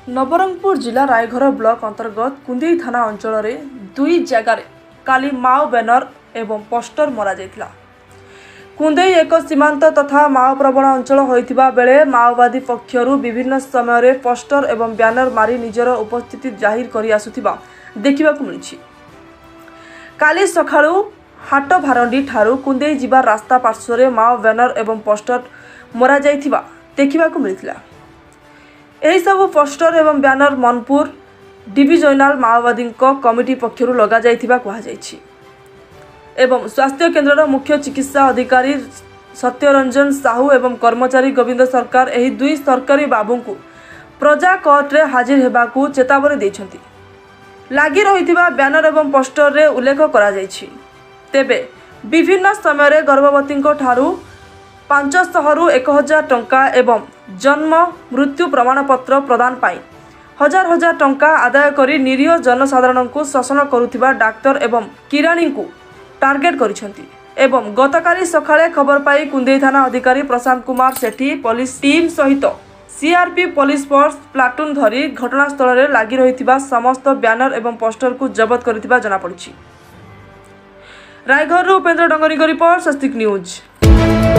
ନବରଙ୍ଗପୁର ଜିଲ୍ଲା ରାଇଘର ବ୍ଲକ ଅନ୍ତର୍ଗତ କୁନ୍ଦେଇ ଥାନା ଅଞ୍ଚଳରେ ଦୁଇ ଜାଗାରେ କାଲି ମାଓ ବ୍ୟାନର ଏବଂ ପୋଷ୍ଟର ମରାଯାଇଥିଲା। କୁନ୍ଦେଇ ଏକ ସୀମାନ୍ତ ତଥା ମାଓପ୍ରବଣ ଅଞ୍ଚଳ ହୋଇଥିବା ବେଳେ ମାଓବାଦୀ ପକ୍ଷରୁ ବିଭିନ୍ନ ସମୟରେ ପୋଷ୍ଟର ଏବଂ ବ୍ୟାନର ମାରି ନିଜର ଉପସ୍ଥିତି ଜାହିର କରି ଆସୁଥିବା ଦେଖିବାକୁ ମିଳିଛି। କାଲି ସକାଳୁ ହାଟଭାରଣ୍ଡି ଠାରୁ କୁନ୍ଦେଇ ଯିବା ରାସ୍ତା ପାର୍ଶ୍ୱରେ ମାଓ ବ୍ୟାନର ଏବଂ ପୋଷ୍ଟର ମରାଯାଇଥିବା ଦେଖିବାକୁ ମିଳିଥିଲା। ଏହିସବୁ ପୋଷ୍ଟର ଏବଂ ବ୍ୟାନର ମନପୁର ଡିଭିଜନାଲ ମାଓବାଦୀଙ୍କ କମିଟି ପକ୍ଷରୁ ଲଗାଯାଇଥିବା କୁହାଯାଇଛି ଏବଂ ସ୍ୱାସ୍ଥ୍ୟ କେନ୍ଦ୍ରର ମୁଖ୍ୟ ଚିକିତ୍ସା ଅଧିକାରୀ ସତ୍ୟରଞ୍ଜନ ସାହୁ ଏବଂ କର୍ମଚାରୀ ଗୋବିନ୍ଦ ସରକାର ଏହି ଦୁଇ ସରକାରୀ ବାବୁଙ୍କୁ ପ୍ରଜା କୋର୍ଟରେ ହାଜିର ହେବାକୁ ଚେତାବନୀ ଦେଇଛନ୍ତି। ଲାଗି ରହିଥିବା ବ୍ୟାନର ଏବଂ ପୋଷ୍ଟରରେ ଉଲ୍ଲେଖ କରାଯାଇଛି। ତେବେ ବିଭିନ୍ନ ସମୟରେ ଗର୍ଭବତୀଙ୍କ ଠାରୁ 500ରୁ 1000 ଟଙ୍କା ଏବଂ ଜନ୍ମ ମୃତ୍ୟୁ ପ୍ରମାଣପତ୍ର ପ୍ରଦାନ ପାଇଁ ହଜାର ହଜାର ଟଙ୍କା ଆଦାୟ କରି ନିରୀହ ଜନସାଧାରଣଙ୍କୁ ଶୋଷଣ କରୁଥିବା ଡାକ୍ତର ଏବଂ କିରାଣୀଙ୍କୁ ଟାର୍ଗେଟ କରିଛନ୍ତି ଏବଂ ଗତକାଲି ସକାଳେ ଖବର ପାଇ କୁନ୍ଦେଇ ଥାନା ଅଧିକାରୀ ପ୍ରଶାନ୍ତ କୁମାର ସେଠୀ ପୋଲିସ ଟିମ୍ ସହିତ ସିଆର୍ପି ପୋଲିସ ଫୋର୍ସ ପ୍ଲାଟୁନ୍ ଧରି ଘଟଣାସ୍ଥଳରେ ଲାଗି ରହିଥିବା ସମସ୍ତ ବ୍ୟାନର ଏବଂ ପୋଷ୍ଟରକୁ ଜବତ କରିଥିବା ଜଣାପଡ଼ିଛି। ରାୟଗଡ଼ରୁ ଉପେନ୍ଦ୍ର ଡଙ୍ଗରୀଙ୍କ ରିପୋର୍ଟ, ସ୍ୱସ୍ତିକ ନ୍ୟୁଜ୍।